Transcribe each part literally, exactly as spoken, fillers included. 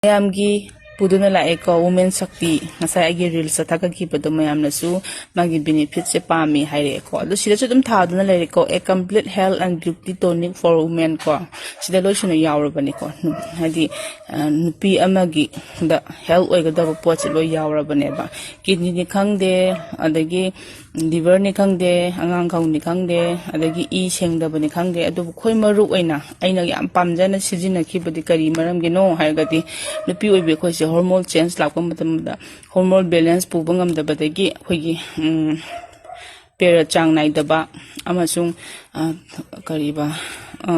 ꯃꯌꯥꯝꯒꯤ ꯄꯨꯗꯨꯅ ꯂꯥꯛꯑꯦꯀꯣ, ꯋꯨꯃꯦꯟ ꯁꯛꯇꯤ꯫ ꯉꯁꯥꯏ ꯑꯩꯒꯤ ꯔꯤꯜꯁꯇ ꯊꯥꯒꯠꯈꯤꯕꯗꯣ ꯃꯌꯥꯝꯅꯁꯨ ꯃꯥꯒꯤ ꯕꯦꯅꯤꯐꯤꯠꯁꯦ ꯄꯥꯝꯃꯤ ꯍꯥꯏꯔꯛꯑꯦꯀꯣ꯫ ꯑꯗꯣ ꯁꯤꯗꯁꯨ ꯑꯗꯨꯝ ꯊꯥꯗꯨꯅ ꯂꯩꯔꯦꯀꯣ, "A complete health and beauty tonic for women" ꯀꯣ, ꯁꯤꯗ ꯂꯣꯏ ꯁꯨꯅ ꯌꯥꯎꯔꯕꯅꯤꯀꯣ꯫ ꯍꯥꯏꯗꯤ, ꯑ, ꯅꯨꯄꯤ ꯑꯃꯒꯤꯗ ꯍꯦꯜꯠ ꯑꯣꯏꯒꯗꯕ ꯄꯣꯠꯁꯦ ꯂꯣꯏ ꯌꯥꯎꯔꯕꯅꯦꯕ꯫ ꯀꯤꯗꯅꯤꯅꯤ ꯈꯪꯗꯦ, ꯑꯗꯒꯤ ꯂꯤꯚꯔꯅꯤ ꯈꯪꯗꯦ, ꯑꯉꯥꯡ ꯈꯧꯅꯤ ꯈꯪꯗꯦ, ꯑꯗꯒꯤ ꯏ ꯁꯦꯡꯗꯕꯅꯤ ꯈꯪꯗꯦ, ꯑꯗꯨꯕꯨ ꯈ꯭ꯋꯥꯏ ꯃꯔꯨ ꯑꯣꯏꯅ ꯑꯩꯅ ꯌꯥꯝ ꯄꯥꯝꯖꯅ ꯁꯤꯖꯤꯟꯅꯈꯤꯕꯗꯤ ꯀꯔꯤ ꯃꯔꯝꯒꯤꯅꯣ ꯍꯥꯏꯔꯒꯗꯤ, ꯅꯨꯄꯤ ꯑꯣꯏꯕꯤ ꯑꯩꯈꯣꯏꯁꯦ ꯍꯣꯔꯃꯣꯟ ꯆꯦꯟꯖ ꯂꯥꯛꯄ ꯃꯇꯝꯗ ꯍꯣꯔꯃꯣꯟ ꯕꯦꯂꯦꯟꯁ ꯄꯨꯕ ꯉꯝꯗꯕꯗꯒꯤ ꯑꯩꯈꯣꯏꯒꯤ, ꯎꯝ, ꯄꯦꯔꯠ ꯆꯥꯡ ꯅꯥꯏꯗꯕ ꯑꯃꯁꯨꯡ, ꯑ, ꯀꯔꯤꯕ, ꯑ,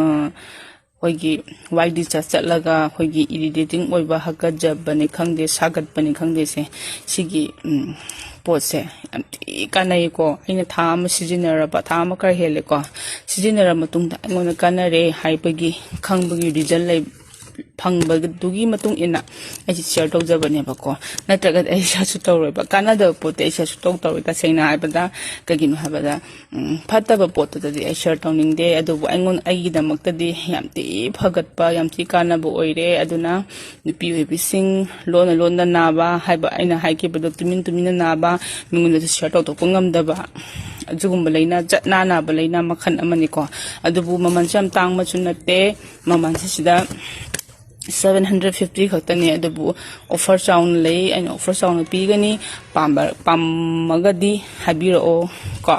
ꯑꯩꯈꯣꯏꯒꯤ ꯋꯥꯏꯗꯤ ꯆꯠ ꯆꯠꯂꯒ ꯑꯩꯈꯣꯏꯒꯤ ꯏꯔꯤꯇꯦꯇꯤꯡ ꯑꯣꯏꯕ, ꯍꯥꯀꯠꯆꯕꯅꯤ ꯈꯪꯗꯦ, ꯁꯥꯒꯠꯄꯅꯤ ꯈꯪꯗꯦꯁꯦ, ꯁꯤꯒꯤ, ꯎꯝ, ꯄꯣꯠꯁꯦ ꯌꯥꯝ ꯊꯤ ꯀꯥꯟꯅꯩꯀꯣ꯫ ꯑꯩꯅ ꯊꯥ ꯑꯃ ꯁꯤꯖꯤꯟꯅꯔꯕ, ꯊꯥ ꯑꯃ ꯈꯔ ꯍꯦꯜꯂꯦꯀꯣ, ꯁꯤꯖꯤꯟꯅꯔꯕ ꯃꯇꯨꯡꯗ ꯑꯩꯉꯣꯟꯗ ꯀꯥꯟꯅꯔꯦ ꯍꯥꯏꯕꯒꯤ ꯈꯪꯕꯒꯤ ꯔꯤꯖꯜ ꯂꯩ, ꯐꯪꯕꯗꯨꯒꯤ ꯃꯇꯨꯡ ꯏꯟꯅ ꯑꯩꯁꯦ ꯁꯤꯌꯔ ꯇꯧꯖꯕꯅꯦꯕꯀꯣ꯫ ꯅꯠꯇ꯭ꯔꯒꯗꯤ ꯑꯩ ꯁꯤꯌꯔꯁꯨ ꯇꯧꯔꯣꯏꯕ, ꯀꯥꯟꯅꯗꯕ ꯄꯣꯠꯇꯤ ꯑꯩ ꯁꯤꯌꯔꯁꯨ ꯇꯧ ꯇꯧꯔꯣꯏ꯫ ꯇꯁꯦꯡꯅ ꯍꯥꯏꯕꯗ, ꯀꯩꯒꯤꯅꯣ ꯍꯥꯏꯕꯗ, ꯎꯝ, ꯐꯠꯇꯕ ꯄꯣꯠꯇꯨꯗꯗꯤ ꯑꯩ ꯁꯤꯌꯔ ꯇꯧꯅꯤꯡꯗꯦ꯫ ꯑꯗꯨꯕꯨ ꯑꯩꯉꯣꯟ-, ꯑꯩꯒꯤꯗꯃꯛꯇꯗꯤ ꯌꯥꯝ ꯊꯤ ꯐꯒꯠꯄ, ꯌꯥꯝ ꯊꯤ ꯀꯥꯟꯅꯕ ꯑꯣꯏꯔꯦ꯫ ꯑꯗꯨꯅ ꯅꯨꯄꯤ ꯑꯣꯏꯕꯤꯁꯤꯡ, ꯂꯣꯟꯅ ꯂꯣꯟꯅ ꯅꯥꯕ ꯍꯥꯏꯕ ꯑꯩꯅ ꯍꯥꯏꯈꯤꯕꯗꯣ, ꯇꯨꯃꯤꯟ ꯇꯨꯃꯤꯟꯅ ꯅꯥꯕ, ꯃꯤꯉꯣꯟꯗꯁꯨ ꯁꯤꯌꯔ ꯇꯧꯊꯣꯛꯄ ꯉꯝꯗꯕ, ꯑꯗꯨꯒꯨꯝꯕ ꯂꯥꯏꯅꯥ, ꯖꯠꯅꯥ ꯅꯥꯕ ꯂꯥꯏꯅꯥ ꯃꯈꯜ ꯑꯃꯅꯤꯀꯣ꯫ ꯑꯗꯨꯕꯨ ꯃꯃꯜꯁꯨ ꯌꯥꯝ ꯇꯥꯡꯕꯁꯨ ꯅꯠꯇꯦ꯫ ꯃꯃꯜꯁꯦ ꯁꯤꯗ seven hundred fifty ꯈꯛꯇꯅꯦ, ꯑꯗꯨꯕꯨ ꯑꯣꯐꯔ ꯆꯥꯎꯅ ꯂꯩ꯫ ꯑꯩꯅ ꯑꯣꯐꯔ ꯆꯥꯎꯅ ꯄꯤꯒꯅꯤ꯫ ꯄꯥꯝꯕ-, ꯄꯥꯝꯃꯒꯗꯤ ꯍꯥꯏꯕꯤꯔꯛꯑꯣ ꯀꯣ꯫